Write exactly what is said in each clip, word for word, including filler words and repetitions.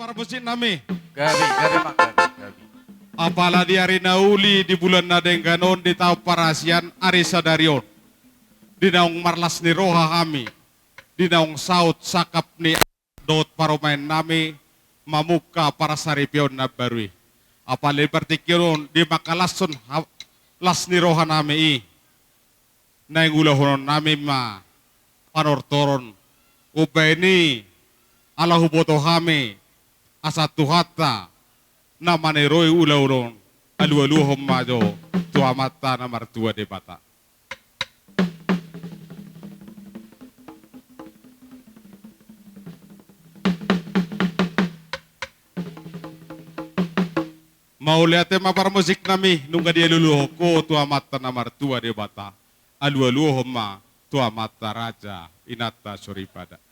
Parmusik nami. Gabe, gabe, Mang, gabe, gabe. Apala di ari na uli, di bulan na denggan on, di taon parasian, ari sadari on, di naung marlas ni roha hami, di naung saut sangkap ni dohot parumaen nami mamungka parsaripeon na baru i. Apala di partingkian on, di mangkalashon ha-, las ni roha nami i, naeng ulahonon nami ma panortoron. Umbahen i, ala huboto hami asa Tuhanta na maniroi ulaon on, alualuhon ma jo tu Amanta na martua Debata. Mauliate ma parmusik nami, nunga dialualuhon ho tu Amanta na martua Debata, alualuhon ma tu amanta raja, inanta soripada.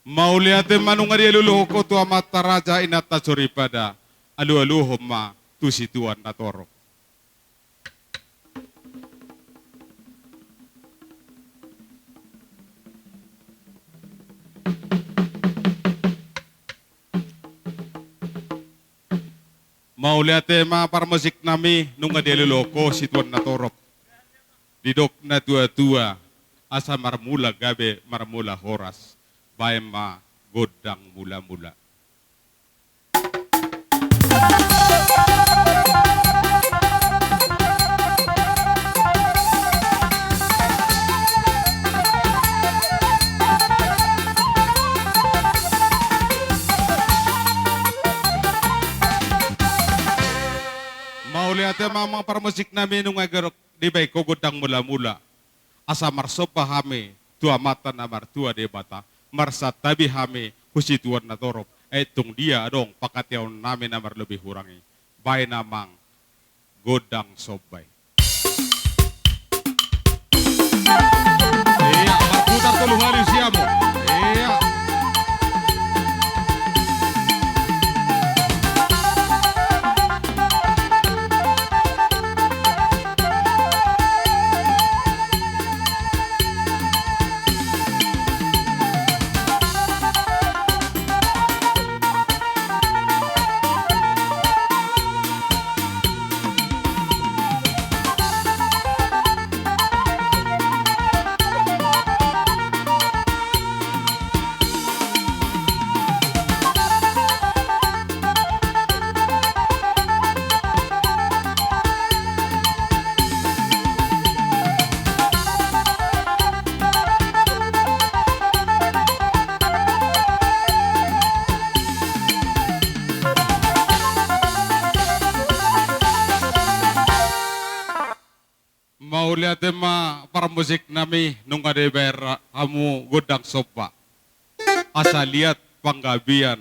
Mauliate ma, nunga dialualuhon ho tu amanta raja, inanta soripada, alualuhon ma tu situan na torop. Mauliate ma parmusik nami, nunga dialualuhon ho situan na torop. Didok na tuatua, asa marmula gabe marmula horas, baen ma gondang mulamula. Mauliate ma amang parmusik nami, nunga dibaen ho gondang mulamula. Asa marsomba hami tu Amanta na martua Debata, marsantabi hami tu situan na torop, ai tung dia adong panghataiononnami na marlobi hurang i. Baen amang gondang somba i. Ia, marputar tolu hali siamun. Ia. Mauliate ma parmusik nami, nunga dibaen hamu gondang somba. Asa liat panggabean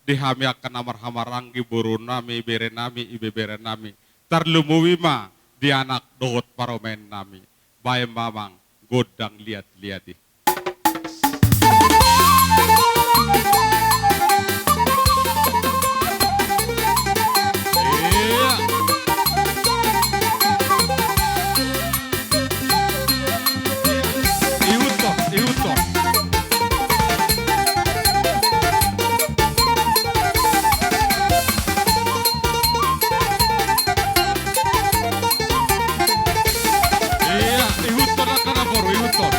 di hami angka na marhahamaranggi, boru nami, bere nami, ibebere nami. Tarlumobi ma di anak dohot parumaen nami. Baen ma amang gondang liatliat i. Ia. Ihuthon, ihuthon. Ia, ihuthon angka na boru, ihuthon.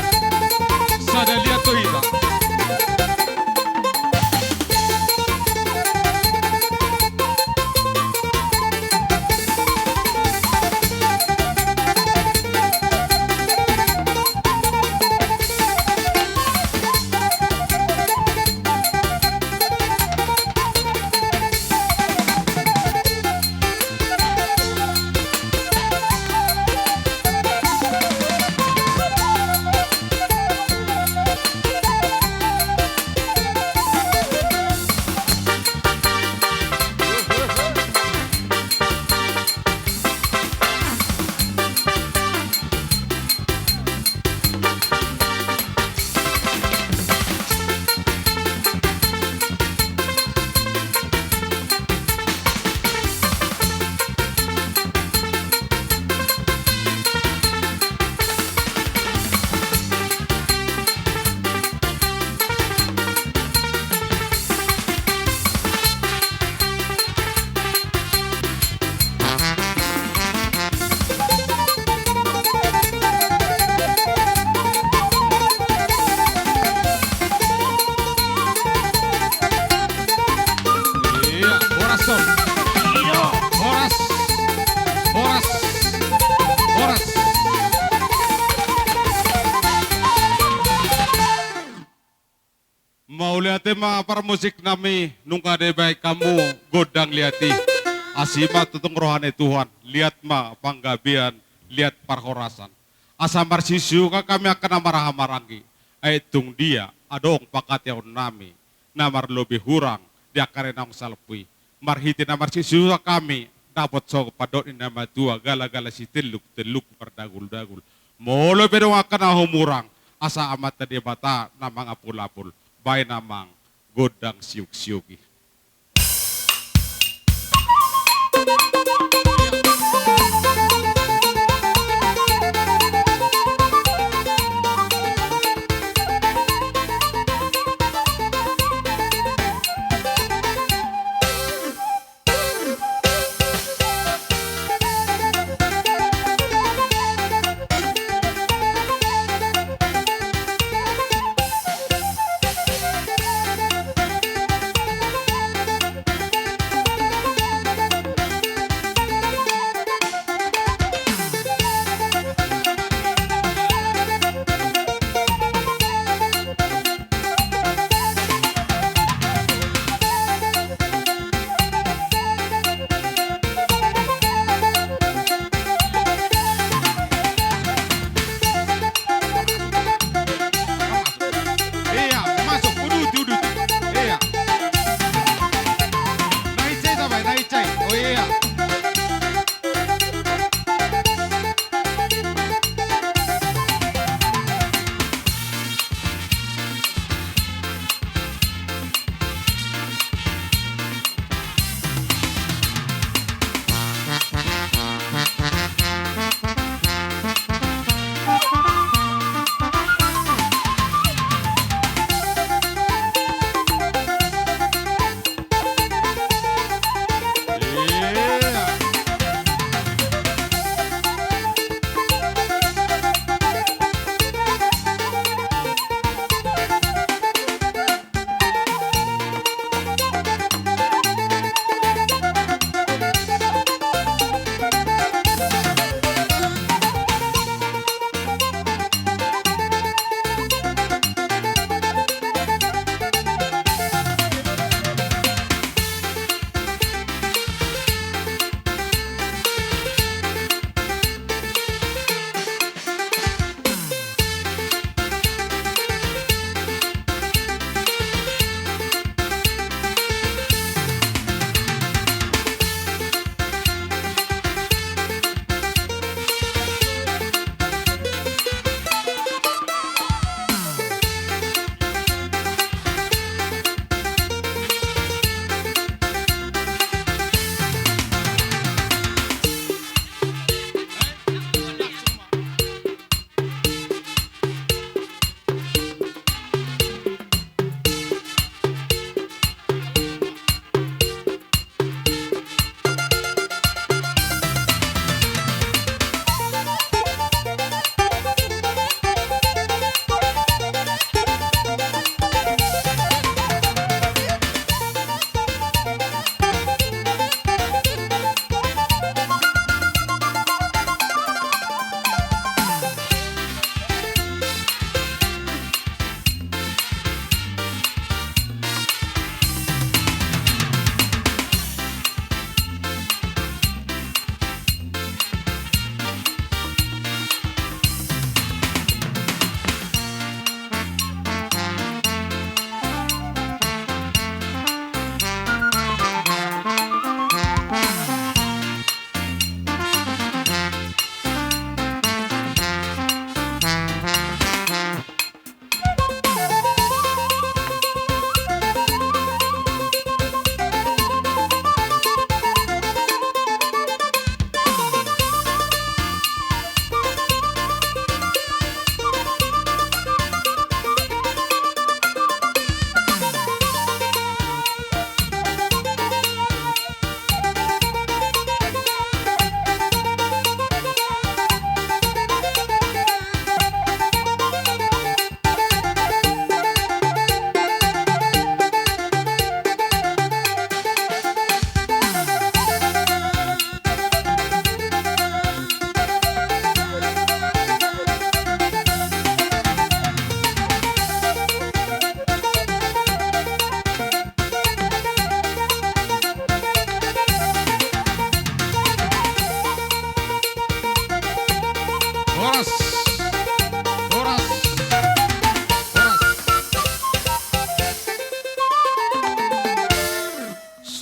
Mauliate ma parmusik nami, nunga dibahen hamu gondang liat i. Asi ma tutu roha ni Tuhan, liat ma panggabean, liat parhorasan. Asa marsiusiuhon hami angka na marhahamaranggi. Ai tung dia adong panghataion nami na marlobi hurang di angka na naung salpu i. Marhite na marsiusiuhon hami, dapot songon pandok ni na matua, galagala sitelluk, telluk mardaguldagul. Molo pe adong angka na humurang, asa Amanta Debata na mangapulapul, bahen amang gondang siuksiuk i.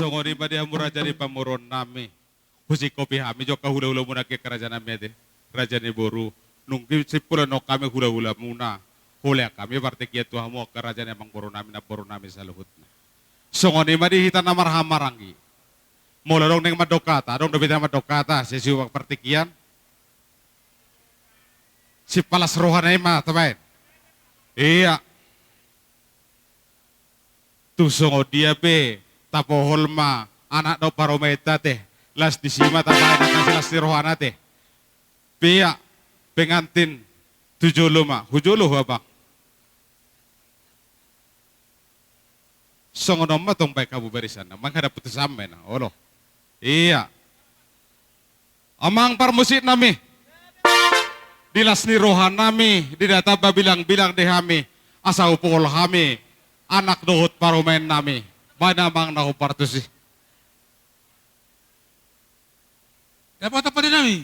Songon i ma di hamu raja ni pamoruon nami. Husingkopi hami jo angka hula-hula muna, angka raja nami ate, raja ni boru. Nunga simpulon hami hula-hula muna. Holan hami partingkian tu hamu angka raja ni amangboru nami, namboru nami saluhutna. Songon i ma di hita na marhahamaranggi. Molo adong naeng mandok hata, adong dope hita mandok hata, sai siuhak partingkian. Sipalas roha na i ma tabaen. Ia. Tung songon dia pe tapohol ma anak dohot parumaenta ate. Las disi ma tabaen angka silas ni rohana ate. Pea pengantin tu jolo ma, hu jolo ho abang. Songon on ma tong baen hamu barisan na manghadap tu sampe na olo. Ia. Amang parmusik nami, di las ni roha nami, di na tamba bilang-bilang di hami, asa hupohol hami anak dohot parumaen nami. Baen amang na hombar tusi. Dapotan pande nami.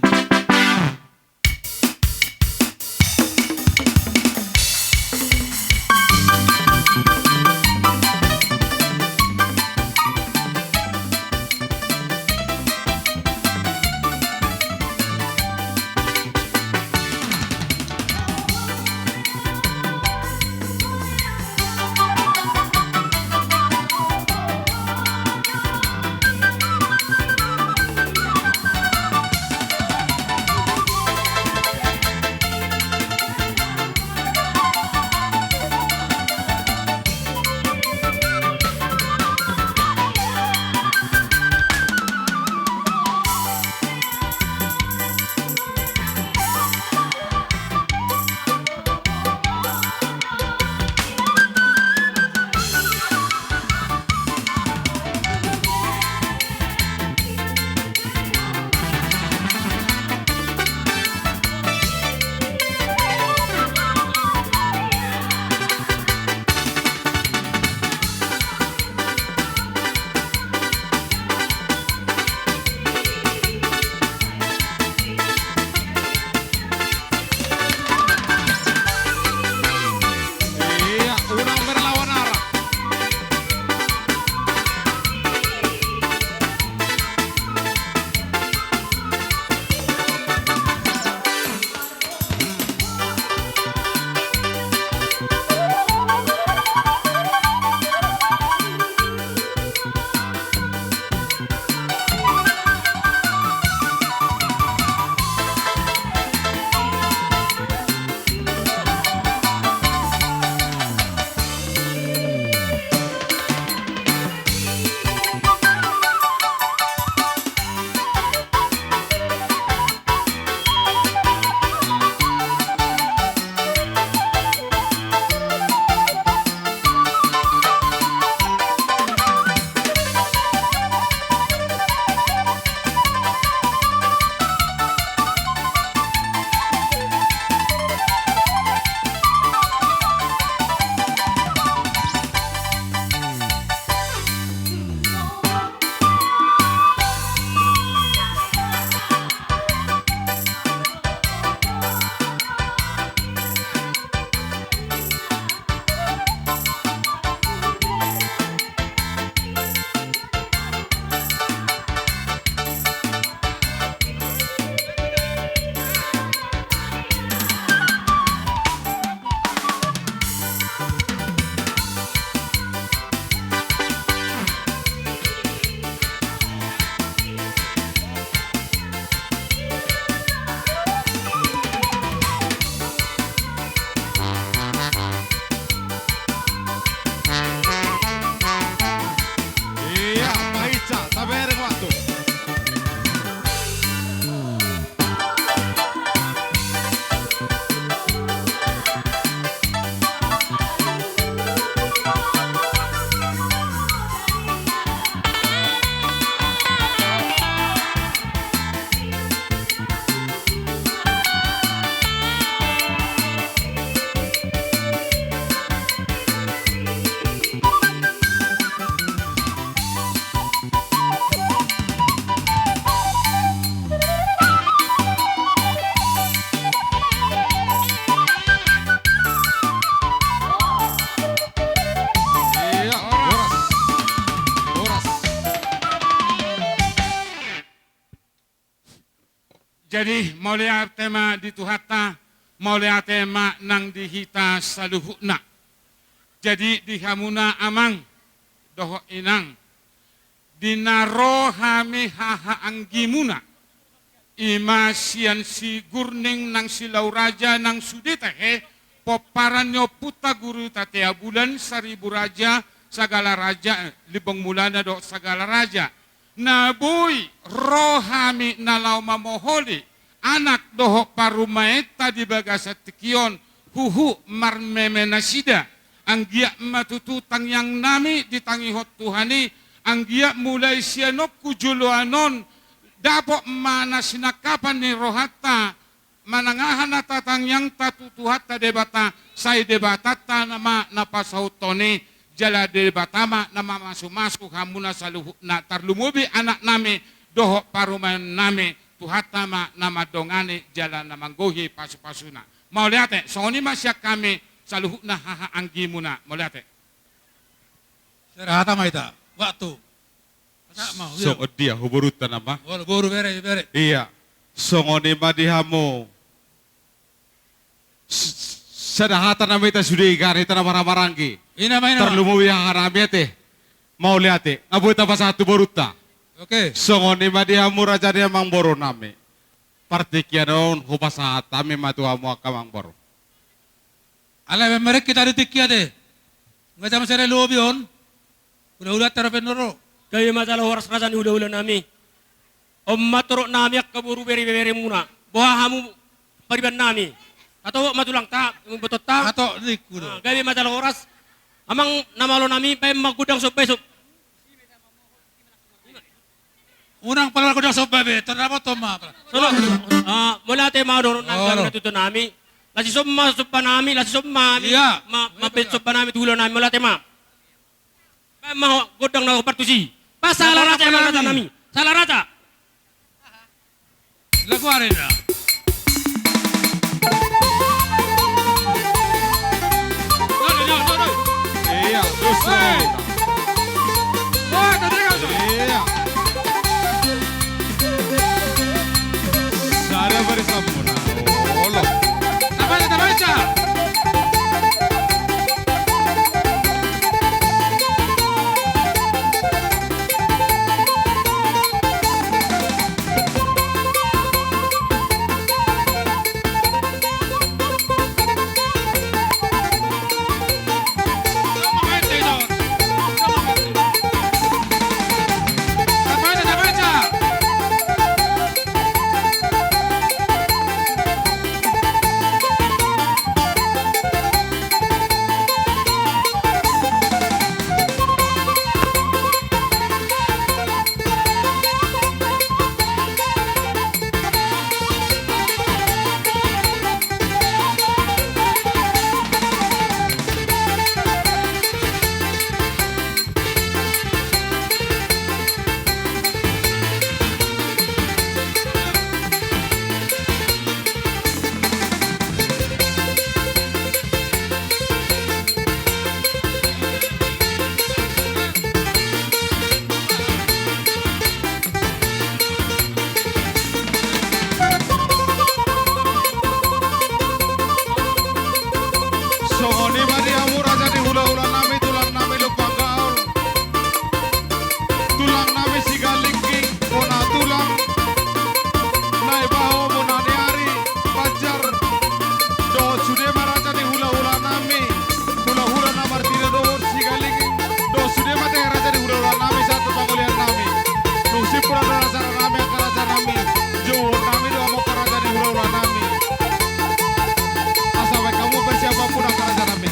Jadi, mauliate ma di Tuhanta, mauliate ma nang di hita saluhutna. Jadi, di hamuna amang dohot inang, di na ro hami hahaanggimuna, i ma sian si Gurning nang si Lauraja nang sude tahe, pomparan ni ompunta Guru Tatea Bulan, Saribu Raja, Sagala Raja, Limbong Mulana dohot Sagala Raja. Na boi ro hami na laho mamoholi anak dohot parumaenta di bagasan tingki on, huhut marmeme nasida. Anggiat ma tutu tangiangnami ditangihon Tuhan i, anggiat mulai sian on tu joloan on, dapot ma na sinangkapan ni rohanta, manang aha na tatangiangta tu Tuhanta Debata, sai Debatanta ma na pasauthon i, jala Debata ma na mamasumasu hamuna saluhutna, tarlumobi anaknami dohot parumaennami, Tuhanta ma na mandongani jala na manggohi pasupasuna. Mauliate, songon i ma sian hami saluhutna hahaanggimuna. Mauliate. Sada hata ma hita. Waktu. Masa mau, iya. Songon dia, ho borunta nama. Boru, boru, bere, bere. Iya. Songon i ma di hamu. S-, sada hata nama hita sude, kan hita na marhahamaranggi. Ina ma, ina ma. Tarlumobi hahanami ate. Mauliate. Nga boi tapasahat tu borunta. Oke. Songon i ma di hamu raja ni amangborunami. Partingkian on hupasahat hami ma tu hamu angka amangboru. Alai memang merek hita di tingki ate. Nga jam sada lobi on. Hulahulanta dope na ro. Gabe ma jala horas raja ni hulahulanami. On ma torop nami angka boru, bere, beberemuna. Boha hamu pariban nami. Ato ma tulangta, imum botonta. Ato ningku do. Ah, gabe ma jala horas. Amang na malo nami, baen ma gondang somba i, sob. Unang pala gondang somba be, tona boto ma. Solo. Ah, mauliate ma dohonon nami, oh, nang natuatua nami. Las i somba, somba nami, las i somba nami. Iya. Ma, ma, baen somba nami tu hula nami, mauliate ma. Baen ma gondang na hombar tusi. Pas Sagala Raja, Sagala Raja nami. Sagala Raja. Lagu ari na. Iya, terus. Iya. Sada bari sampurna. Olo. Tabaca, tabaca. Songon i ma di hamu raja ni hulahula nami, tulang nami Lumban Gaol, tulang nami Sigalingking, bona tulang, Naibaho, bona ni ari, Banjar, dohot sude ma raja ni hulahula nami, hulahula na martinodohon Sigalingking, dohot sude ma tahe raja ni hulahula nami sahat tu pangolian nami. Dung simpul do acara nami, angka raja nami, jouhon nami do hamu angka raja ni hulahula nami. Asa baen hamu persiapanmuna angka raja nami.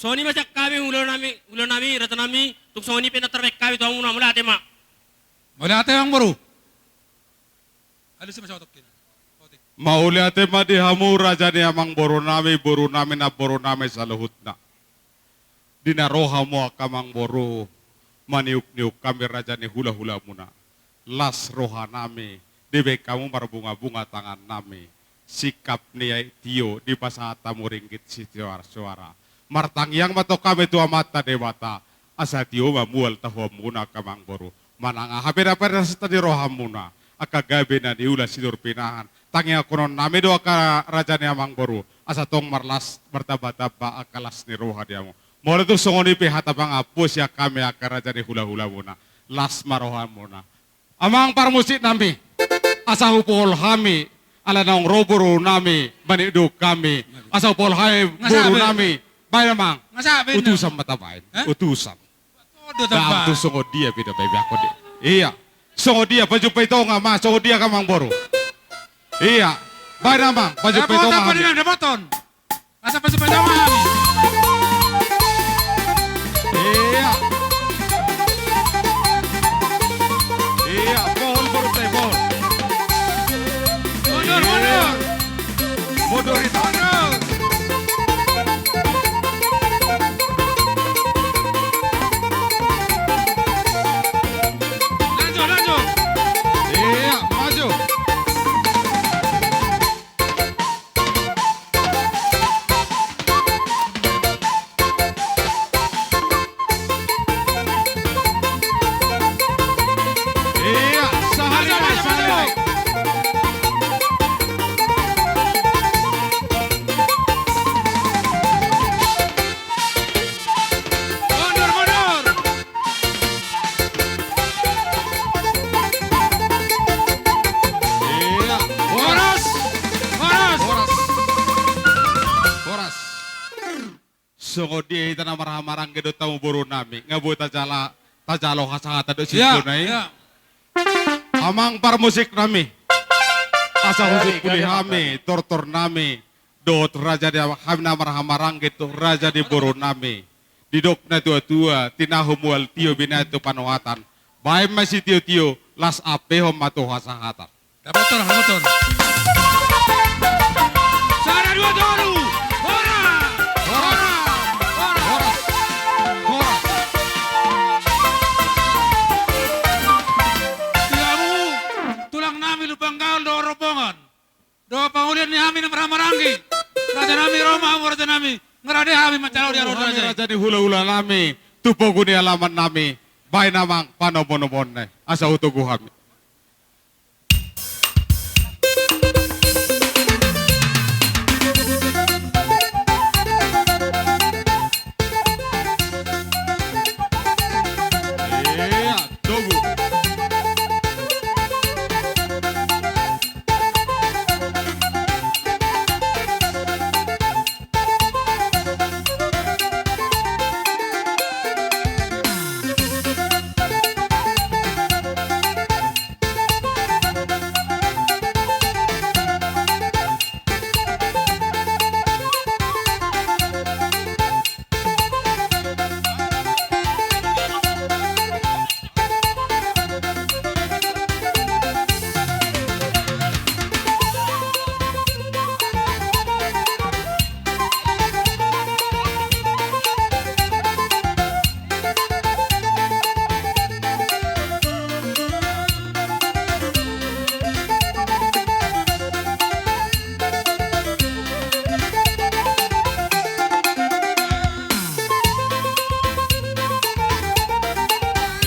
Songon i ma sian hami, hula nami, hula nami, raja nami, tung songon i pe na tarbahen hami tu hamuna, mauliate ma. Mauliate, amang boru. Alusi ma saotik. Mauliate ma di hamu raja ni amang boru nami, boru nami, namboru nami saluhutna. Di na ro hamu angka amang boru maniuk-niuk hami raja ni hula-hula muna. Las roha nami, dibahen hamu marbunga-bunga tangan nami. Singkap ni tio dipasahat hamu ringgit sisuara-suara. Martangiang ma tong hami tu Amanta Debata, asa tio ma mual tahuan muna angka amang boru. Manang aha pe na pinasahat ni roha muna, angka gabe na niula sinur pinahan, tangianghonon nami do angka raja ni amang boru, asa tong marlas martamba-tamba angka las ni roha di hamu. Molo tung songon i pe hata pangampu sian hami angka raja ni hula-hula muna, las ma roha muna. Amang parmusik nami, asa hupohol hami, ala naung ro boru nami maniuk-niuk hami, asa hupohol hami boru nami. Baen amang. Utusan ma tabaen. Utusan. Dang tu songon dia pe da baen, baen angkon dia. Ia. Songon dia pajumpai tonga ma, songon dia angka amang boru. Ia. Baen amang, pajumpai tonga hami. Asa pasupasu ma hami. Ia. Ia, pohol boru tai, pohol. Mundur, mundur. Mundur, mundur. Lanjut, lanjut. Ia, maju. Ia, sahali nai, sahali nai. Mundur, mundur. Ia. Horas. Horas. Horas. Horas. Songon dia hita na marhaha maranggi dohot hamu boru nami, nga boi tajalo, tajalo hasahatan dohot sintua i. Ia. Amang parmusik nami, asa husimpuli hami tortor nami, dohot raja ni hami na marhaha maranggi dohot raja ni boru nami. Didok na tua-tua, tinahu mual tio binahen tu panuhatan. Baen ma sitio-tio, las ampehon ma tu hasahatan. Dapoton, dapoton. Sada, dua, tolu. Horas! Horas! Horas! Horas! Horas! Di hamu tulang nami Lumban Gaol dohot rombongan. Dohot pangolian ni hami na marhaha maranggi. Raja nami, ro ma hamu raja nami. Nga rade hami manjalo di hamu raja i. Raja ni hula-hula nami, tu pogu ni alaman nami. Baen amang panomo-nomon nai, asa hutogu hami. Ia, togu.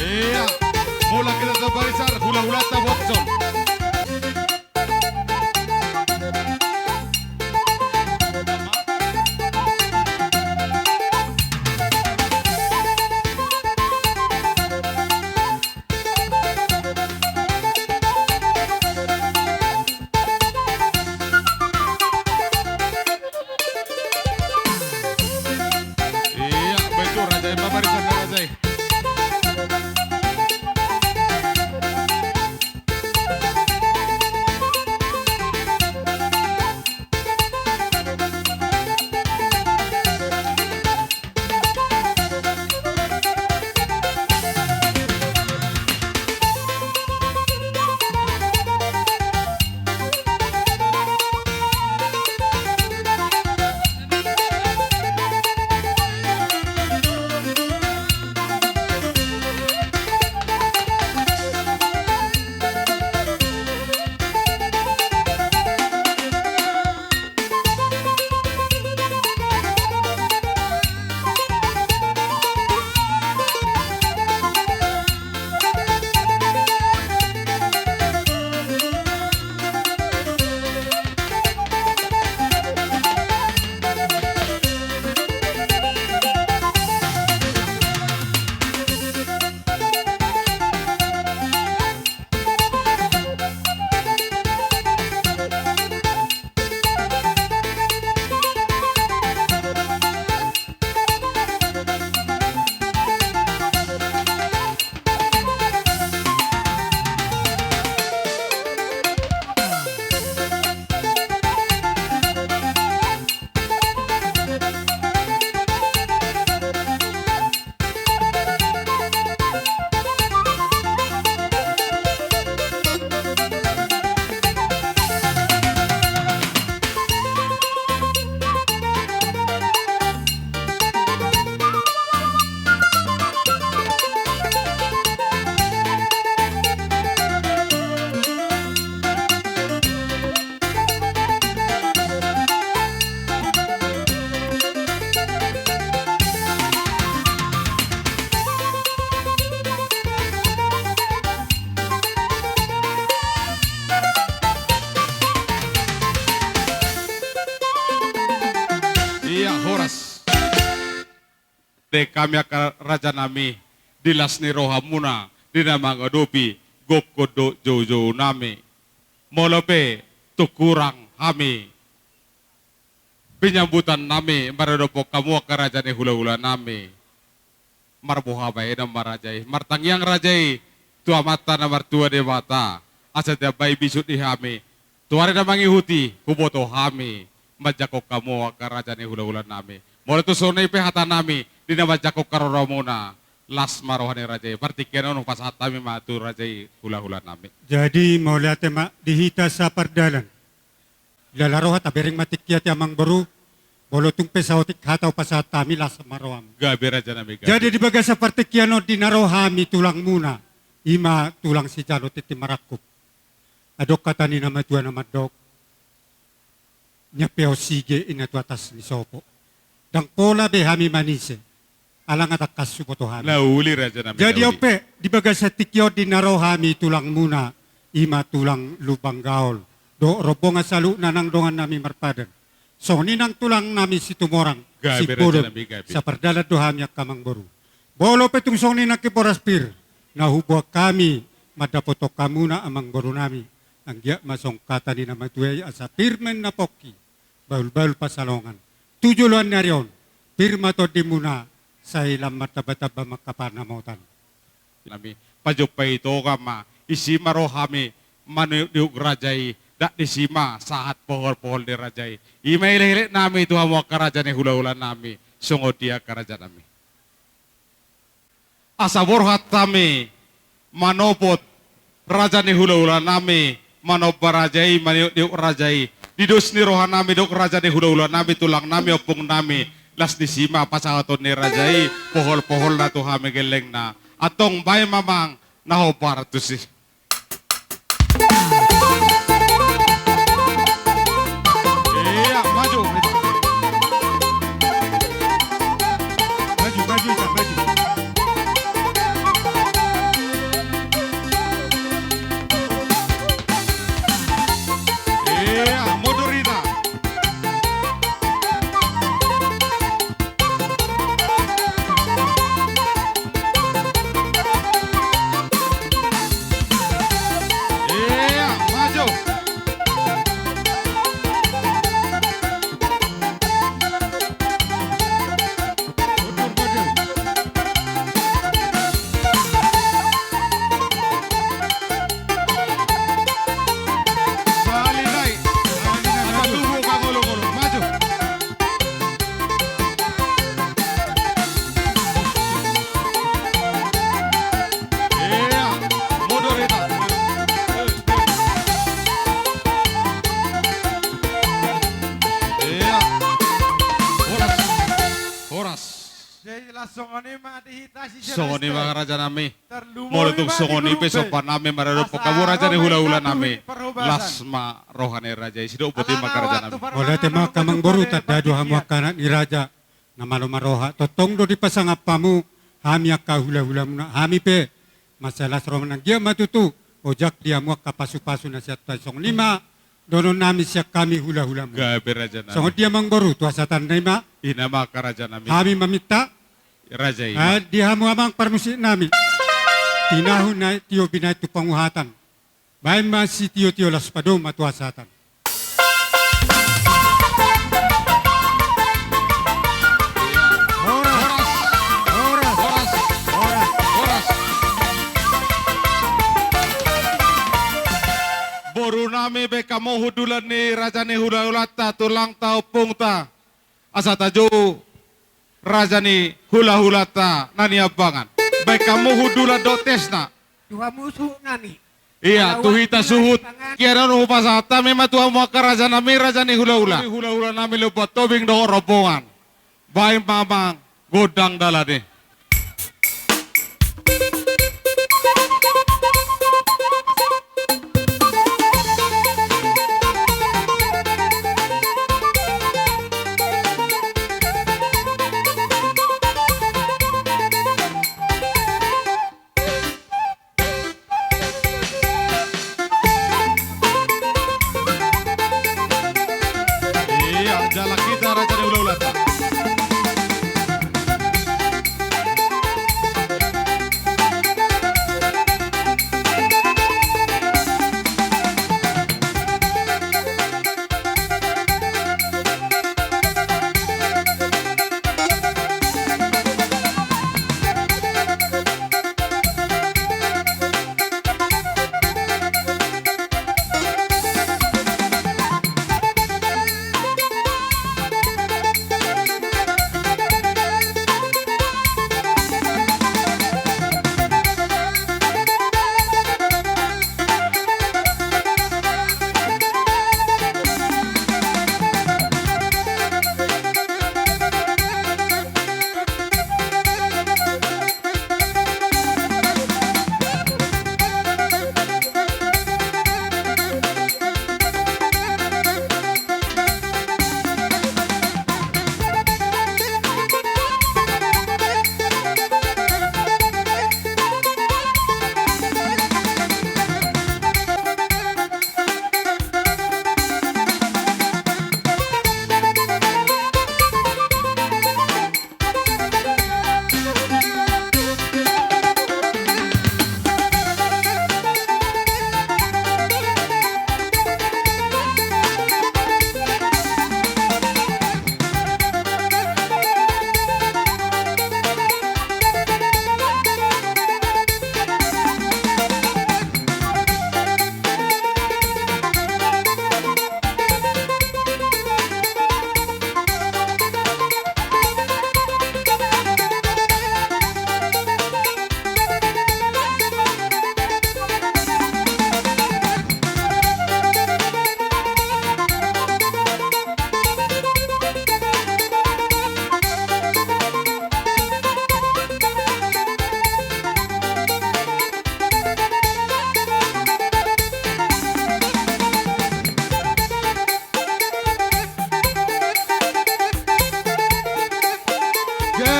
Ia, mulak hita tu barisan, hula-hulanta bocor. Ia, betul, raja i, ma barisan ni raja i. Hami angka rajanami, di las ni rohamuna di na mangadopi gokhon dohot joujounami. Molo pe tung hurang hami penyambutannami maradophon hamu angka raja ni hulahulanami, marboha bahenon ma raja i, martangiang raja i tu Amanta na martua Debata, asa ditambai bisuk di hami tu ari na mangihut i, huboto hami manjangkon hamu angka raja ni hulahulanami. Molo tung songon i pe hatanami di na manjangkon haroromuna, las ma roha ni raja i. Partingkian on hupasahat hami ma tu raja i hulahulanami. Jadi mauliate ma di hita sapardalan. Jala ro hata, bereng ma tingki i, Amangboru. Molo tung pe saotik hata hupasahat hami, las ma roham. Gabe rajanami, gabe. Jadi di bagasan partingkian on di na ro hami tulangmuna, i ma tulang sijalo tintin marangkup. Adong hata ni na matua na mandok: Nian pe on sige inna tu atas ni sopo, ndang pola be hami manise, ala nga tangkas huboto hami. Na uli rajanami, na uli. Jadi on pe di bagasan tingki on di na ro hami tulangmuna, i ma tulang Lumban Gaol dohot rombongan saluhutna nang dongannami marpadan. Songon i nang tulangnami Situmorang, gabe, Simbolon, rajanami, gabe. Sapardalan do hami angka Amangboru. Molo pe tung songon i nangkin boras pir na huboan hami mandapothon hamuna Amangborunami, anggiat ma songon hata ni na matua i: Asa pir ma inna pongki, bahulbahul pansalongan, tu joloan ni ari on pir ma tondimuna, sai lam martambatamba ma angka panamotan. Nami, pajumpa i tonga ma, disi ma ro hami maniukniuk raja i, ndang disi ma sahat pohol-pohol ni raja i. I ma elek-eleknami tu hamu angka raja ni hulahulanami, songon dia angka rajanami. Asa borhat hami manopot raja ni hulahulanami, manomba raja i, maniukniuk raja i. Di dos ni rohanami dohot raja ni hulahulanami, tulangnami, ompungnami, las disi ma pasahaton ni raja i pohol-poholna tu hami gellengna. Antong baen ma amang na hombar tusi. Iya, maju. Maju, maju, Ika, maju. Iya, mundur, Ika. Iya, maju. Mundur, maju. Sahali nai. Sahali nai, maju. Tubu, mangolok-olok, maju. Iya, mundur, Ita. Iya. Horas. Horas. Jadi, las songon i ma di hita sijalo. Songon i ma, rajanami. Molo tung songon i pe sombannami maradophon hamu raja ni hulahulanami, las ma roha ni raja i. Sidok boti ma, rajanami. Mauliate ma, Amangboru, tanda do hamu angka anak ni raja na malo marroha. Tongtong do dipasangap hamu hami angka hulahulamuna, hami pe mansai las roha, anggiat ma tutu ojak di hamu angka pasupasu na sian Tuhan i. Songon i ma dohononnami sian hami hulahulamuna. Gabe, rajanami. Songon dia, Amangboru, tu hasahatan i ma. I ma, angka rajanami. Hami maminta, raja i, di hamu amang parmusiknami, tinahu na tio binahen tu panguhatan. Baen ma sitiotio, laos padomu ma tu hasahatan. Horas. Horas. Horas. Horas. Borunami, baen hamu hundulan ni raja ni hulahulanta, tulangta, ompungta, asa tajou raja ni hulahulanta na niambangan. Baen hamu hundulan dohot tesna. Tu hamu suhutnami. Iya, tu hita suhut. Kianon hupasahat hami ma tu hamu angka rajanami, raja ni hulahula. Hulahulanami Lumban Tobing dohot rombongan. Baen ma amang gondang dalan i. Iya, jala hita raja ni hulahulanta.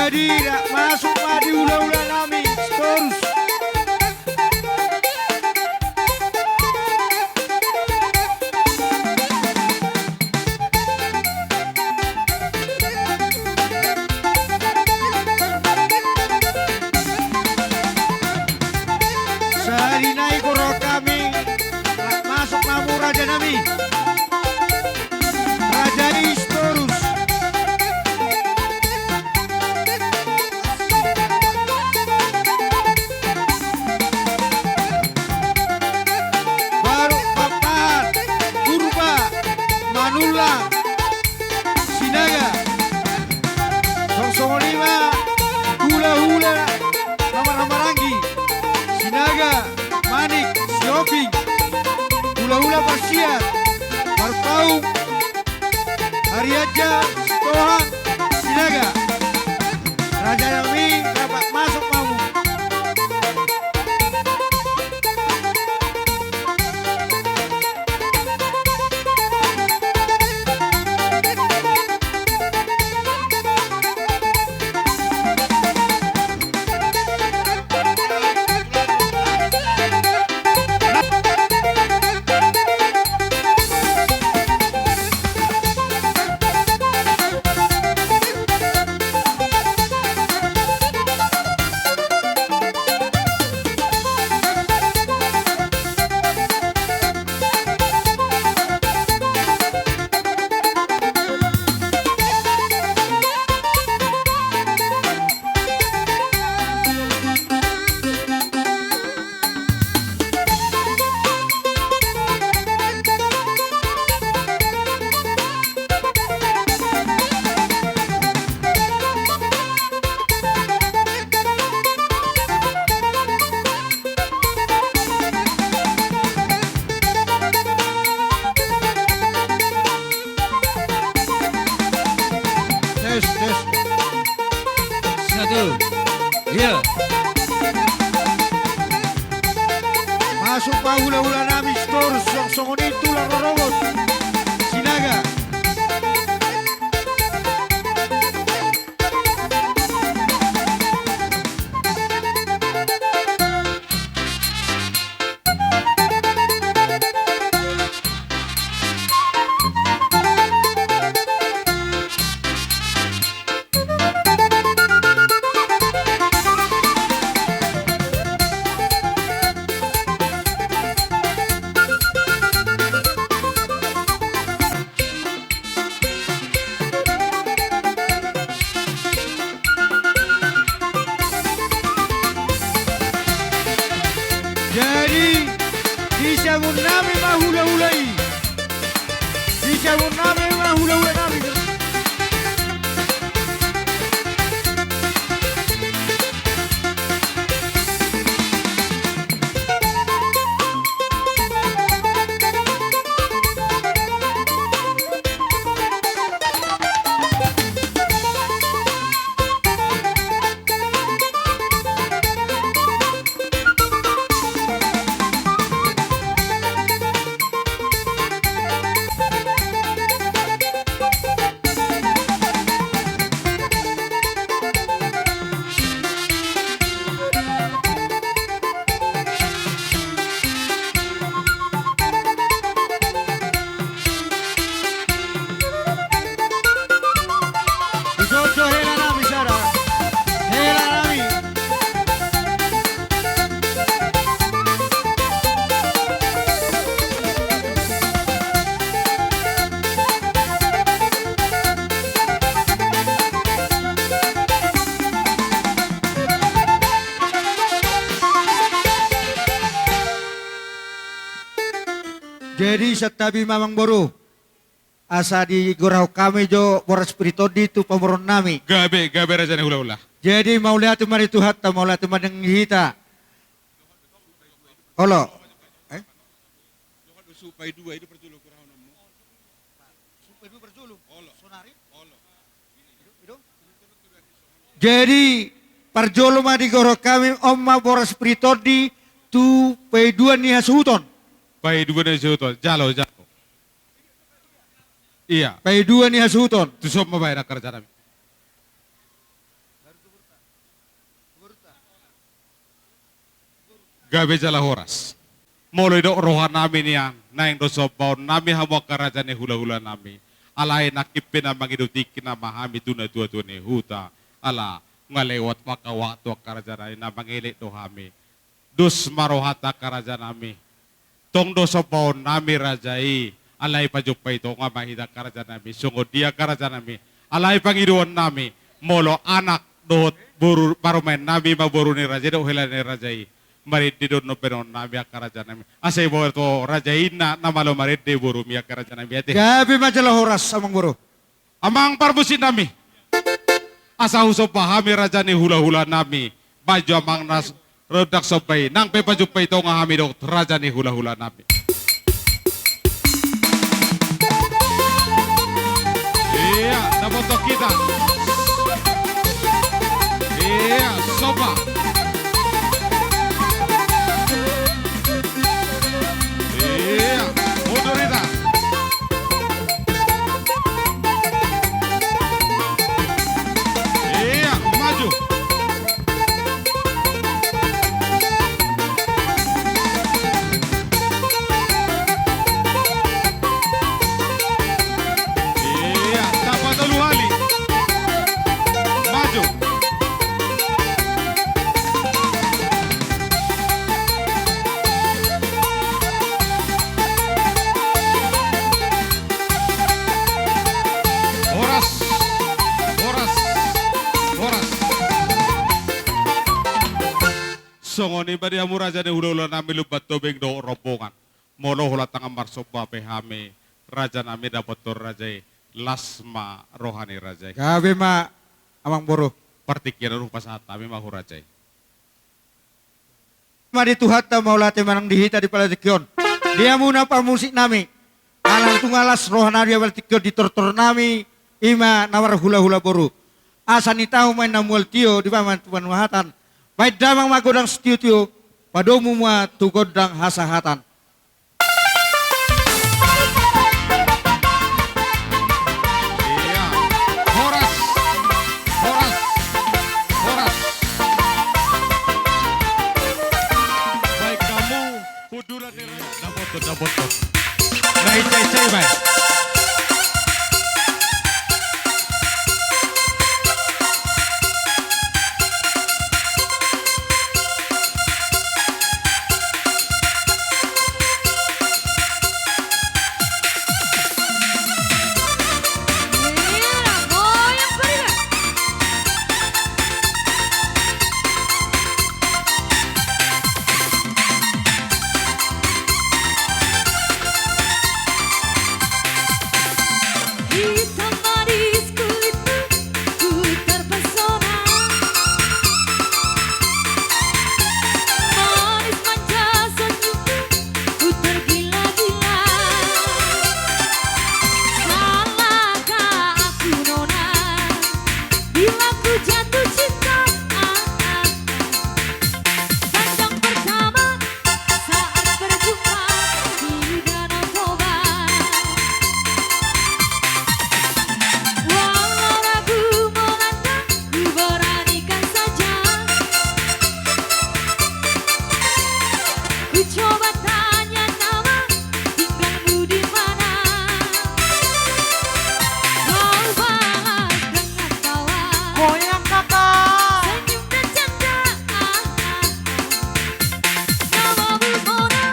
Jadi, masuk ma di hulahula nami Sitorus. Sahali nai gorahon hami, masuk ma hamu raja nami. Raja i Sitorus. Baru papat, Purba, Manullang, Sinaga. Songon i ma hulahula na marhahamaranggi, Sinaga, Manik, Sihombing, hulahula parsiat, Parpaung, Harianja, Sitohang, Sinaga. Raja nami, dapat masuk ma hamu. Tes, tes. Satu. Iya. Masuk ma hulahula nami Sitorus, songon i tulang rorobot Sinaga. Jadi, disambut nami ma hulahula i. Disambut nami ma hulahula nami. Ijojo hela nami sada. Hela nami. Jadi santabi ma amangboru, asa digorahon hami jo boras pir ni tondi tu pamoruon nami. Gabe, gabe raja ni hulahula. Jadi mauliate ma di Tuhanta, mauliate ma di hita. Olo. Eh? Jadi parjolo ma digorahon hami, on ma boras pir ni tondi tu paidua ni hasuhuton. Paidua ni hasuhuton, jalo, jalo. Iya. Paidua ni hasuhuton. Tu son ma baen angka raja nami. Gabe jala horas. Molo didok rohanami nian, naeng do sombaonnami hamu angka raja ni hulahulanami. Alai nangkin pe na mangido tingki nama hami tu natuatua ni huta. Ala nunga lewat angka waktu angka rajanami, na mangelek do hami. Dos ma rohanta angka rajanami. Tong do sombaonnami raja i, alai pajumpang i tonga ma hita angka rajanami, songon dia angka rajanami, alai pangidoannami, molo anak dohot boru parumaennami ma boru ni raja i dohot hela ni raja i, marende do on baenonnami angka rajanami, asa diboto raja i ninna na malo marende borumi angka rajanami ate. Gabe ma jala horas amang boru. Amang parmusiknami. Asa husomba hami raja ni hulahulanami. Baen jo amang na rondang somba i. Nang pe pajumpang i tonga hami dohot raja ni hulahulanami. Ia, dapothon hita. Ia, somba. Ia, mundur hita. Ia, maju. Ia, tamba tolu hali. Maju. Horas, horas, horas. Songon i ma di hamu raja ni hulahulanami, Lumban Tobing dohot rombongan. Molo holan tangan marsomba pe hami, rajanami, dapothon raja i, las ma roha ni raja i. Gabe ma amang boru. Partingkian on hupasahat hami ma tu raja i. Ma di Tuhanta mauliate ma nang di hita di pala tingki on. Di hamuna parmusiknami. Ala tung las rohanami di pala tingki on, di tortornami, i ma na marhulahula boru. Asa nitahu ma inna mual tio di paman tu panuhatan. Baen damang ma gondang sitiotio, padomu ma tu gondang hasahatan. Ia. Horas. Horas. Horas. Baik kamu, kuduran. Ia, dapothon, dapothon. Baik, baik, baik, baik. Hitam manis kulitmu, ku terpesona. Manis manja senyummu, ku tergila-gila. Salahkah aku, nona, bila ku jatuh cinta? Ah, ah, ah. Pandang pertama saat berjumpa di Danau Toba. Walau ragu melanda, ku beranikan saja. Ku coba tanya nama, tinggalmu di mana? Kau balas dengan tawa. Goyang, kakak. Senyum dan canda. Namamu Mona,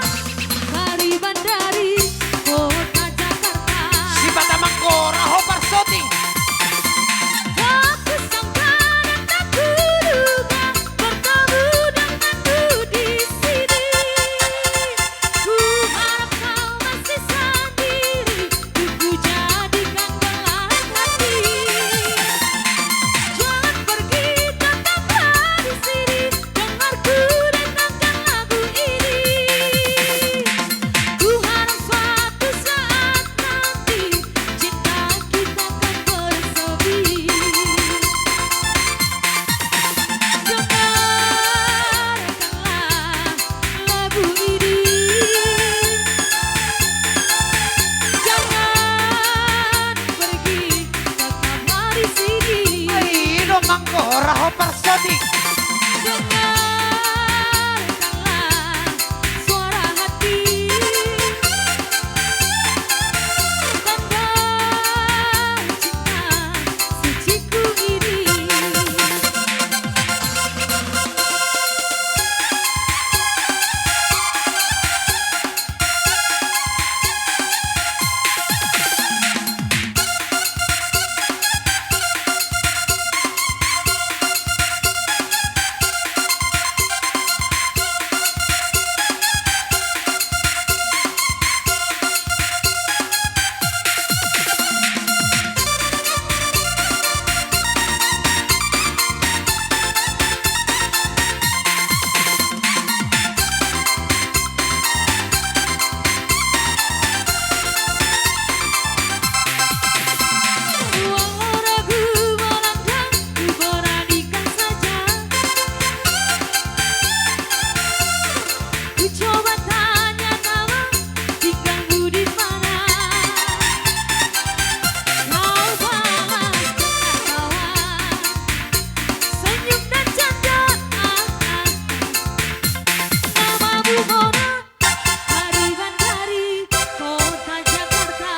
pariban dari kota Jakarta. Sipata manggora ho parsoting. Tak kusangka dan tak kuduga bertemu denganmu di sini. Ku harap kau masih sendiri, ku jadikan belahan hati. Jangan pergi, tetaplah di sini, dengar ku denangkan lagu ini. Ku harap suatu saat nanti cinta kita kan bersemi. Dengarkanlah lagu ini. Jangan pergi, tetaplah di sini. Ai, do manggora ho parsoting. Dengarkanlah suara hati, tanda cinta suciku ini. Walau ragu melanda, ku beranikan saja. Ku coba tanya nama, tinggalmu di mana? Kau balas dengan tawa, senyum dan canda. Namamu Mona, Aribandari, kota Jakarta.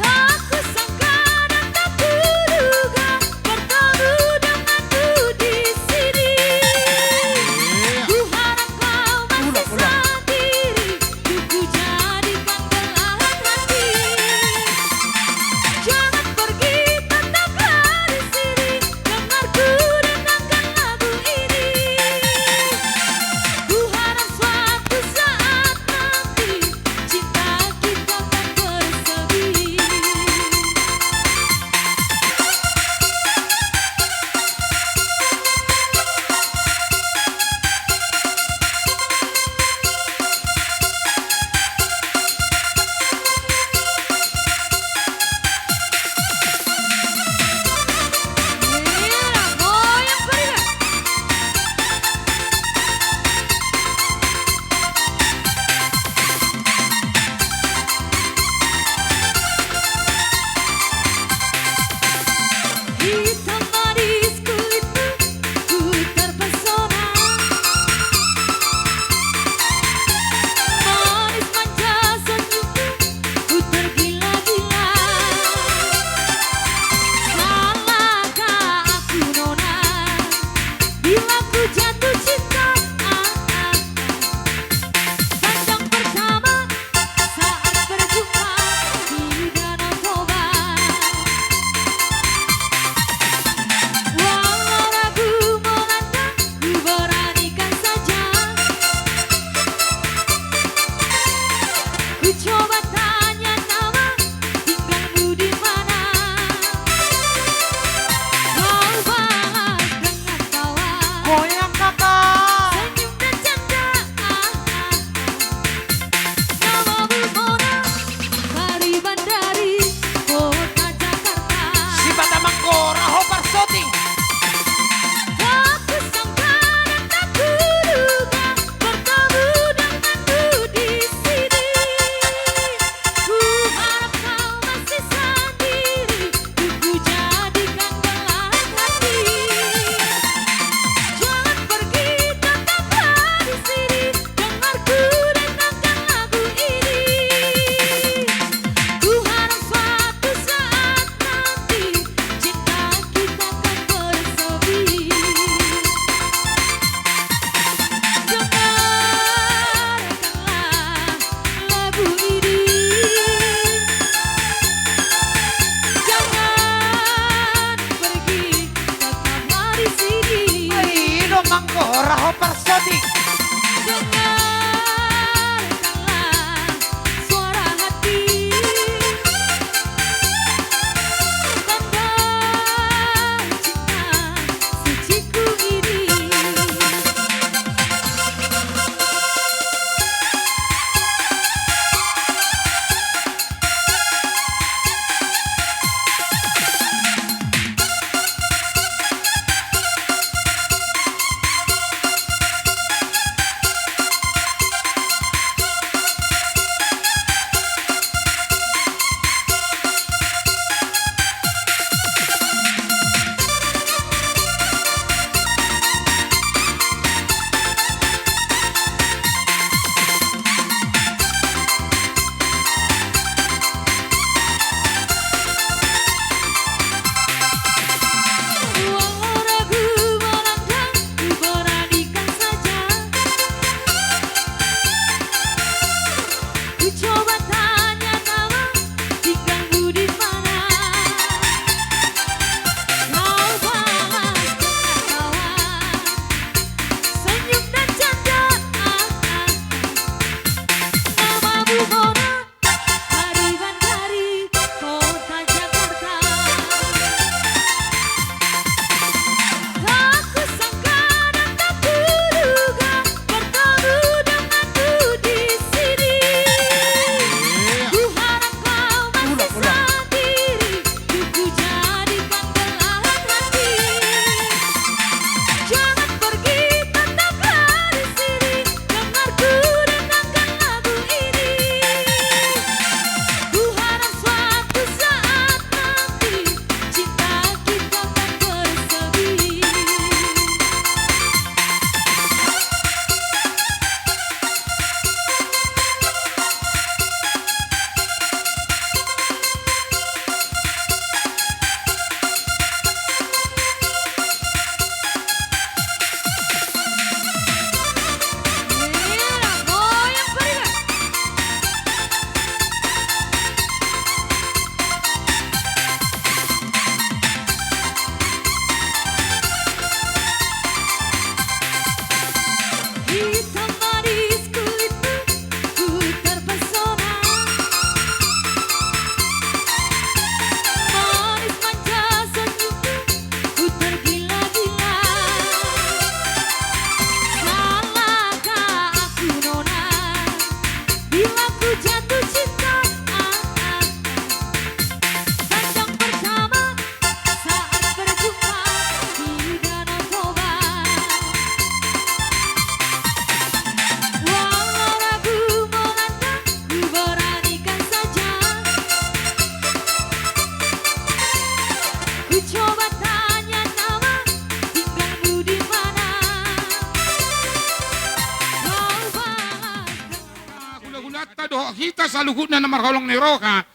Tak kusangka dan tak kuduga bertemu denganmu di sini. Iya. Kuharap kau masih sendiri, ku jadikan belahan hati. Jangan pergi, tetaplah di sini. Dengar ku denangkan lagu ini. Ku harap suatu saat nanti cinta kita kan bersemi. Hitam manis kulitmu, ku terpesona. Manis manja senyummu, ku tergila-gila. Salahkah aku, Nona, bila ku jatuh cinta? Ah, ah, ah. Pandang pertama saat berjumpa di Danau Toba. Walau ragu melanda, ku beranikan saja. Ku coba tanya nama, tinggalmu di mana? Kau balas dengan tawa. Goyang, Kakak. Senyum dan canda. Ah, ah, ah. Namamu Mona, Aribandari, kota Jakarta. Sipata Manggora, ho parsoting. Tak kusangka dan tak kuduga bertemu denganmu di sini. Ku harap kau masih sendiri, ku jadikan belahan hati. Jangan pergi, tetaplah di sini. Dengar ku denangkan lagu ini. Ku harap suatu saat nanti cinta kita kan bersemi. Dengarkanlah lagu ini. Jangan pergi, tetaplah di sini. Ai do Manggora, ho parsoting. Dengarkanlah suara hati, tanda cinta suciku ini. saluhutna na marholong ni roha,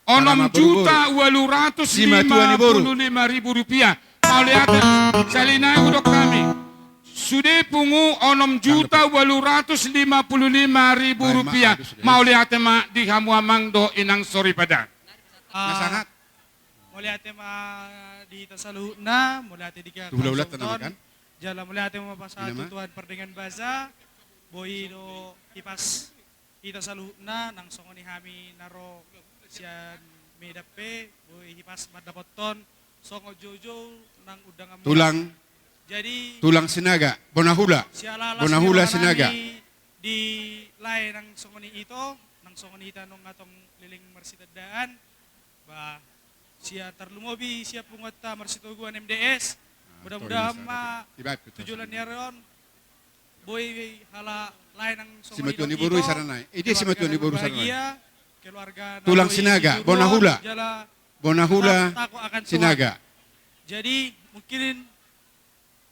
onom juta ualu ratus lima puluh lima ribu rupiah. Mauliate. Sahali nai hudok hami, sude pungu onom juta ualu ratus lima puluh lima ribu rupiah. Mauliate ma di hamu amang dohot inang soripada. Ah, mauliate ma di hita saluhutna, mauliate di hita saluhutna. Jala mauliate ma pasahat tu Tuhan pardenggan basa, boi do hipas hita saluhutna, nang songon i hami na ro sian Medan pe, boi hipas mandapothon songon joujou nang undangan muna. Tulang. Jadi, tulang Sinaga, bona hula. Siala las ni roha nami di lae nang songon i ito, nang songon i hita nunga tong leleng marsitandaan. Bah, sian tarlumobi sian punguanta Marsitoguan M D S. Mudah-mudahan ma tu joloan ni ari on boi halak lae nang songon i. Simatuan ni boru i sada nai. Ede simatuan ni boru sada nai. Tulang Sinaga, bona hula. Bona hula Sinaga. Jadi mungkin,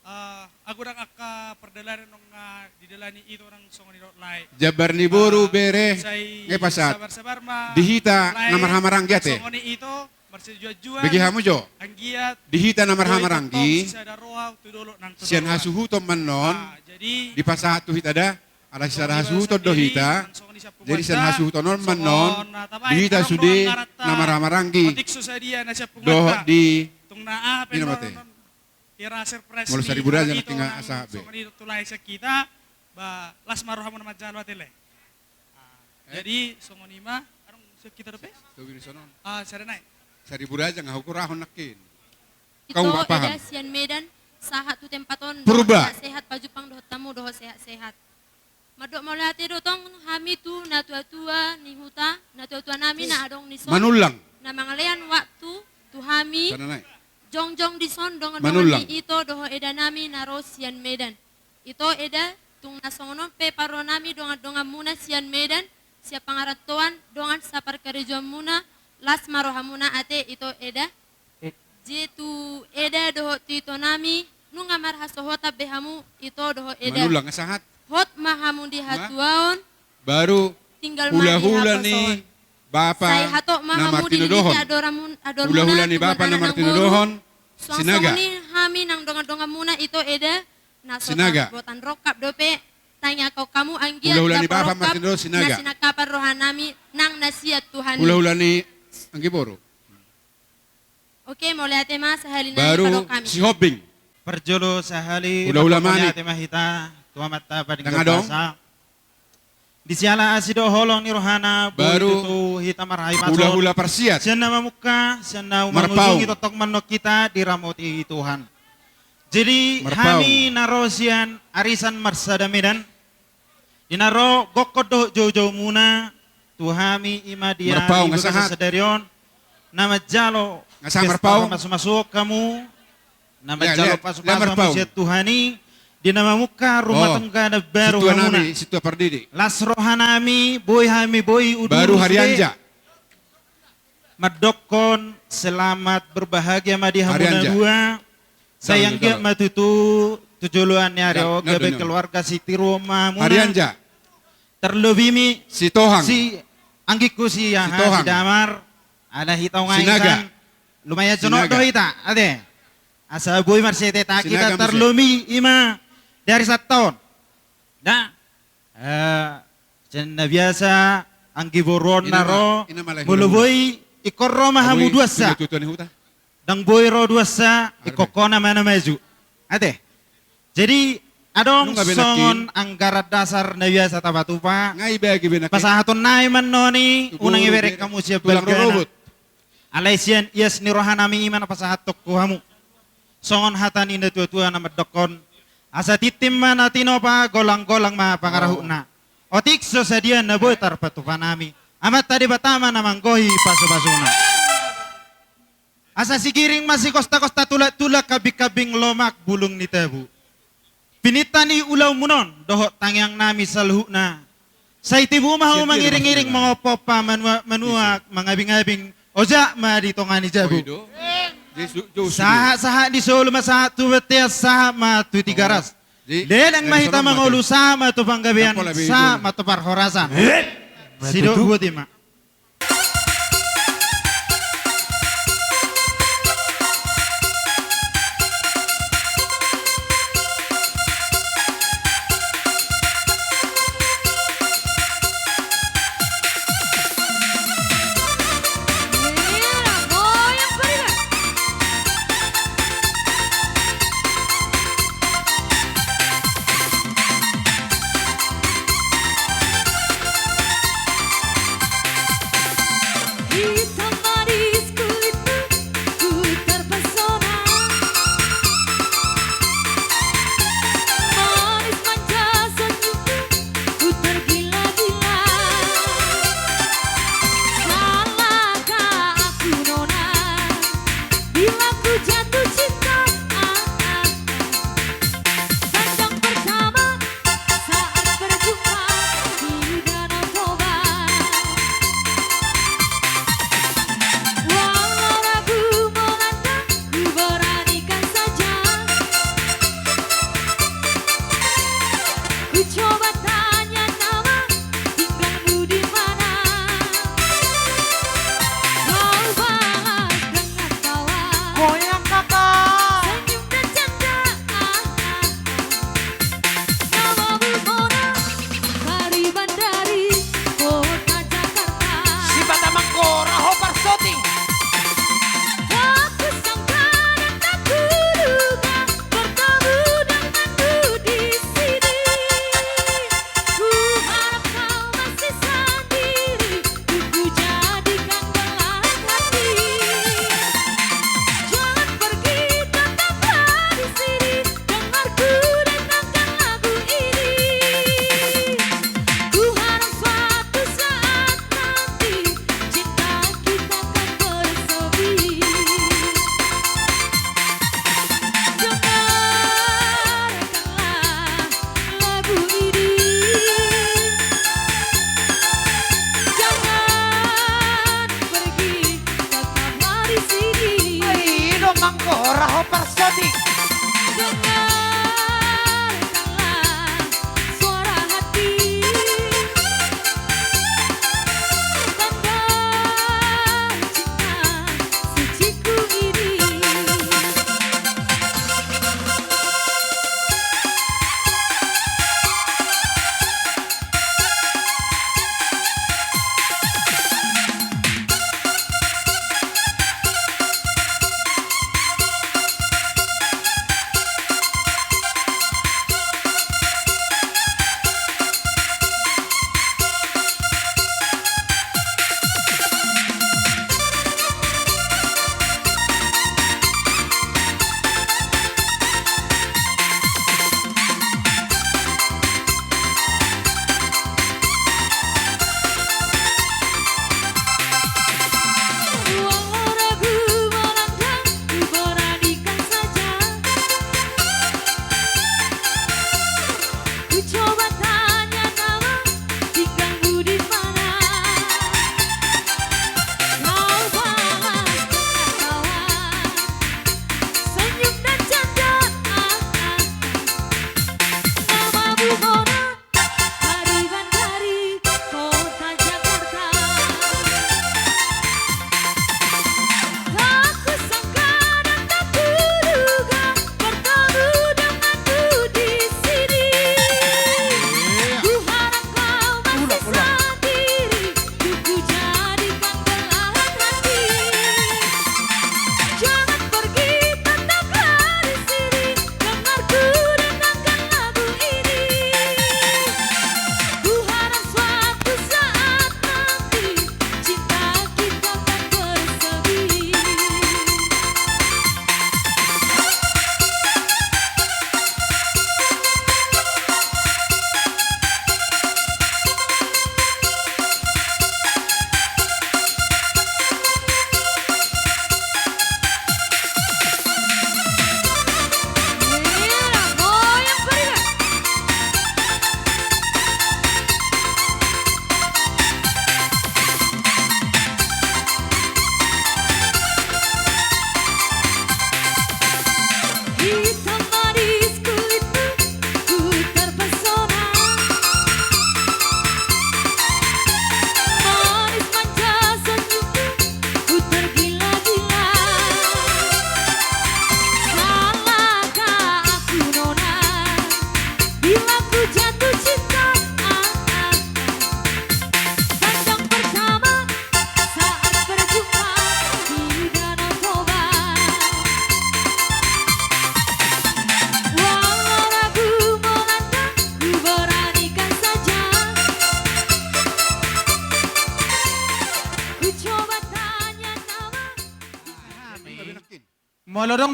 eh, ago ndang angka pardalanan nunga didalani ito nang songon i dohot lae. Jambar ni boru, bere, nunga pasahat di hita na marhahamaranggi ate. Bege hamu jo. Di hita na marhahamaranggi, sian hasuhuton ma annon dipasahat tu hita da. Ala sisada hasuhuton do hita. Jadi sian hasuhuton on ma annon di hita sude na marhahamaranggi dohot di, ina mate. Molo saribu raja na tinga asa be. Las ma rohamuna manjalo ate lae. Jadi songon i ma. Adong sian hita dope? Sada nai. Saribu raja nga hukurahon nangkin. Ito eda sian Medan, sahat tu tempat on, Purba. Sehat-sehat pajumpang dohot hamu dohot sehat-sehat. Mandok mauliate do tong hami tu natua-tua ni huta, natua-tua nami na adong di son. Manullang. Na mangalean waktu tu hami jongjong di son dongan-dongan ni ito dohot eda nami na ro sian Medan. Ito eda, tung na songon on pe parro nami dongan-dongan muna sian Medan, sian pangarantoan, dongan saparkarejoan muna, las ma rohamuna ate ito eda. Jei tu eda dohot tu ito nami, nunga marhasohotan be hamu ito dohot eda. Manullang sahat. Hot ma hamu di hatuaon. Baru tinggal ma di hula-hula ni haposohon. Bapa. Sai hatop ma hamu di lingki adormuna, hula-hula ni bapa na martinodohon. Suang songon i hami nang dongan-dongan muna ito eda. Na so tarbotan rongkap dope, tangiangkon hamu anggiat hula-hula ni bapa martinodohon Sinaga. Na sinangkapan roha nami nang na sian Tuhan i. Hula-hula ni anggi boru. Oke, mauliate ma sahali nai. Baru padohon hami. Sihombing. Parjolo sahali hula-hula mauliate ma hita tu Amanta Pardenggan Basa. Di siala asi dohot holong ni rohana boi tutu hita marhahipason. Hula-hula parsiat. Sian na mamungka, sian na marpaung. Mangujungi tongtong ma annon hita diramoti Tuhan. Jadi hami na ro sian arisan marsada Medan, di na ro gokhon dohot joujou muna tu hami, i ma di ari sadari on na manjalo pesta pasu-pasuon hamu, na manjalo pasu-pasu hamu sian Tuhan i, di na mamungka rumah tangga na baru hamuna. Las roha nami, boi hami, boi udur sude. Mandokhon selamat berbahagia ma di hamuna dua. Sai anggiat ma tutu tu joloan ni ari on gabe keluarga sitiruon ma hamuna. Tarlobi mi si anggingku si aha, si Damar. Ala hita on nga insan, lumayan jonok do hita ate. Asa boi marsiateatan hita tarlobi i ma di ari Sabtu on. Nah, sian na biasa anggi boru on na ro, molo boi ingkon ro ma hamu duansa. Ndang boi ro duansa, ingkon hona ma na maju ate. Jadi adong songon anggaran dasar na biasa tapatupa. Pasahaton nai ma annon i, unang ibereng hamu sian balgana. Alai sian ias ni roha nami i ma na pasahathon tu hamu. Songon hata ni natua-tua na mandokhon, asa tintin ma na tinopa, golang-golang ma pangarahutna. Otik so sadia na boi tarpatupa nami, Amanta Debata ma na manggohi pasu-pasuna. Asa sigiring ma sikosta-kosta, tulak-tulak, kambing-kambing, lomak bulung ni tabu. Pinantan ni ulaonmuna on dohot tangiang nami saluhutna, sai tibu ma hamu mangiring-iring, mangompa-ompa, manuak-manuak, mangabing-abing, ojak ma di tonga ni jabu. Sahat-sahat ni solu ma sahat tu bontean, sahat ma tu Tigaras. Leleng ma hita mangolu, sahat ma tu Panggabean, sahat ma tu parhorasan. Sidok buat ima. Hitam manis kulitmu, ku terpesona. Manis manja senyummu, ku tergila-gila. Salahkah aku, nona, bila ku jatuh cinta? Ah, ah, ah. Pandang pertama saat berjumpa di Danau Toba. Walau ragu melanda, ku beranikan saja. Ku coba tanya nama, tinggalmu di mana? Kau balas dengan tawa. Goyang, kakak. Senyum dan canda. Ah, ah, ah. Namamu Mona, Pariban dari kota Jakarta. Sipata manggora ho parsoting. Tak kusangka dan tak kuduga bertemu denganmu di sini. Ku harap kau masih sendiri, ku jadikan belahan hati. Jangan pergi, tetaplah di sini. Dengar ku denangkan lagu ini. Ku harap suatu saat nanti cinta kita kan bersemi. Dengarkanlah lagu ini. Jangan pergi, tetaplah di sini. Ai, do manggora ho parsoting. Dengarkanlah suara hati. Tanda cinta suciku ini.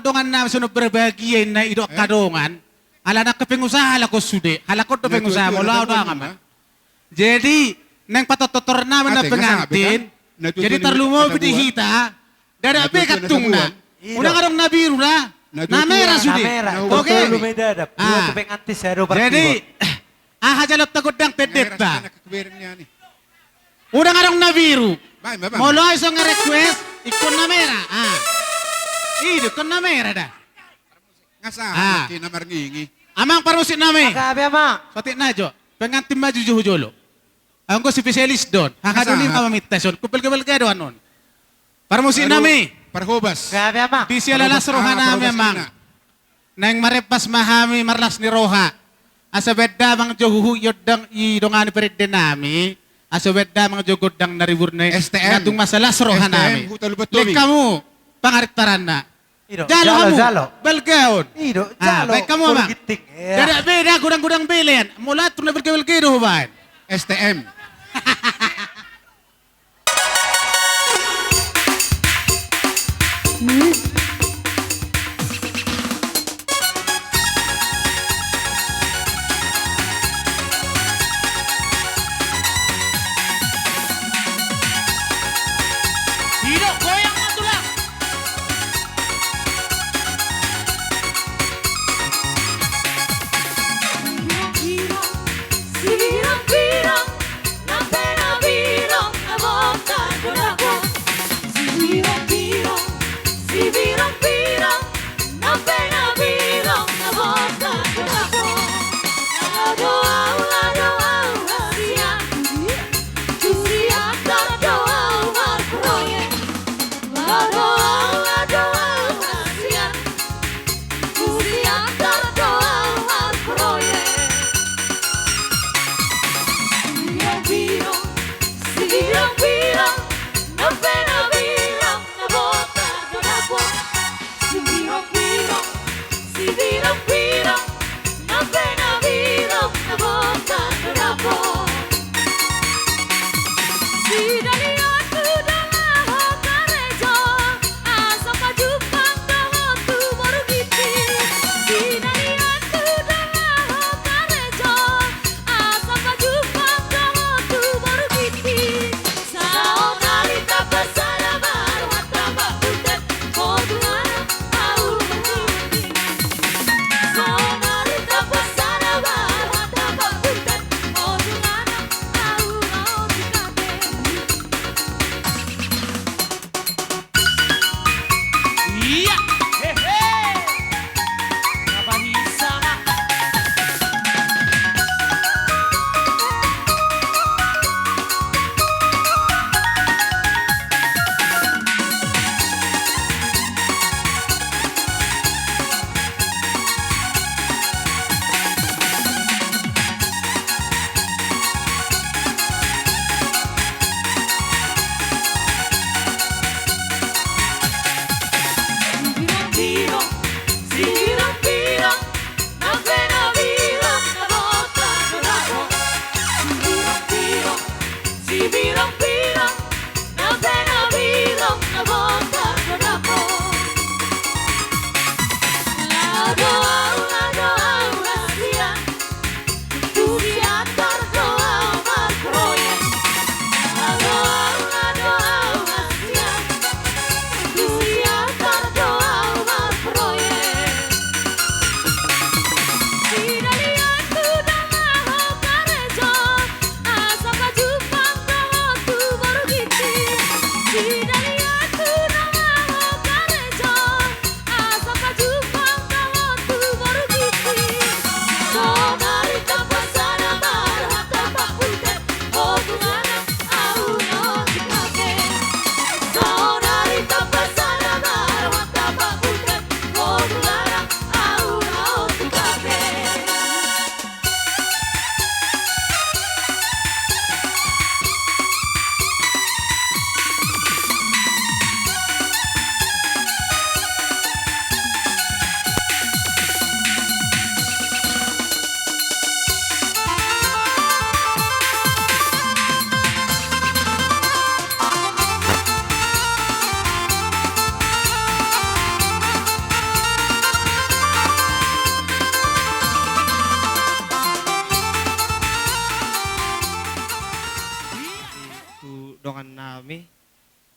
dongan nami songon berbahagia inna idok angka dongan. Ala nangkin pengusaha halak on sude, halak on do pengusaha, molo au do angka ma. Jadi naeng patortor nami na pengantin. Jadi tarlumobi di hita. Dadak be kantungna. Unang adong na biru da. Na merah sude. Oke. Jadi aha jalo ta gondang tendetta. Unang adong na biru. Molo ai songon request ingkon na merah. I do ingkon na merah da. Amang parmusik nami. Saotik na jo. Pengantin maju jo hu jolo. Anggo spesialis do on. Haha do lima maminta son. Kubelga-belga do anon. Parmusik nami. Disi ala las roha nami amang. Naeng marempas ma hami marlas ni roha. Asa baen damang jo huhut i ondang i dongani parende nami. Asa baen damang jo gondang na ribur na i. Na tung masa las roha nami. Lehon hamu pangarintaranna. Jalo hamu. Balgaon. Baen hamu amang. Dadak be da godang-godang be lean. Molo atur na balga-balga do hubaen. S T M.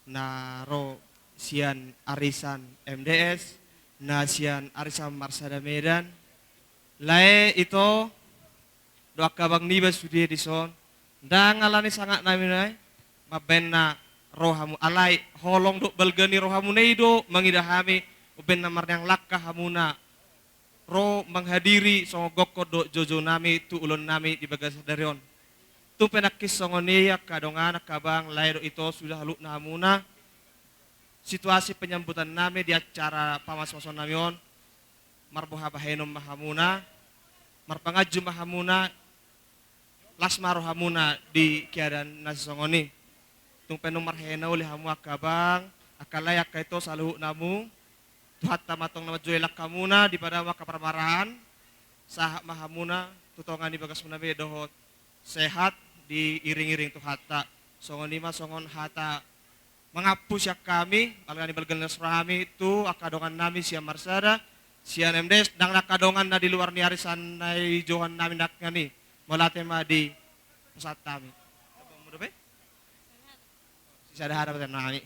na ro sian arisan M D S, na sian arisan Marsada Medan. Lae, ito, do angka abang niba sude dison, ndang alani sangap nami nai, mambaen na ro hamu, alai holong dohot balga ni rohamuna i do mangida hami, umbaen na marneang langka hamuna ro manghadiri songon gokhon dohot joujou nami tu ulaon nami di bagasan sadari on. Tung pe nangkin songon i angka dongan, angka abang, lae dohot ito, suda saluhutna hamuna, situasi penyambutan nami di acara pamasumasuon nami on, marboha bahenon ma hamuna, marpanganju ma hamuna, las ma rohamuna di keadaan na songon i. Tung pe nunga marhehe na uli hamu angka abang, angka lae, angka ito, saluhutna hamu, Tuhanta ma antong na manjou langkamuna, dipadao ma angka parmaraan, sahat ma hamuna tu tonga ni bagasmuna be dohot sehat, diiringiring Tuhanta. Songon i ma songon hata mangampu sian hami, balga ni, balga ni las roha nami tu angka dongan nami sian Marsada, sian M D S, ndang angka dongan na di luar ni arisan na dijouhon nami nangkin i. Mauliate ma di pasahat hami. Sisada hata ma tu nami.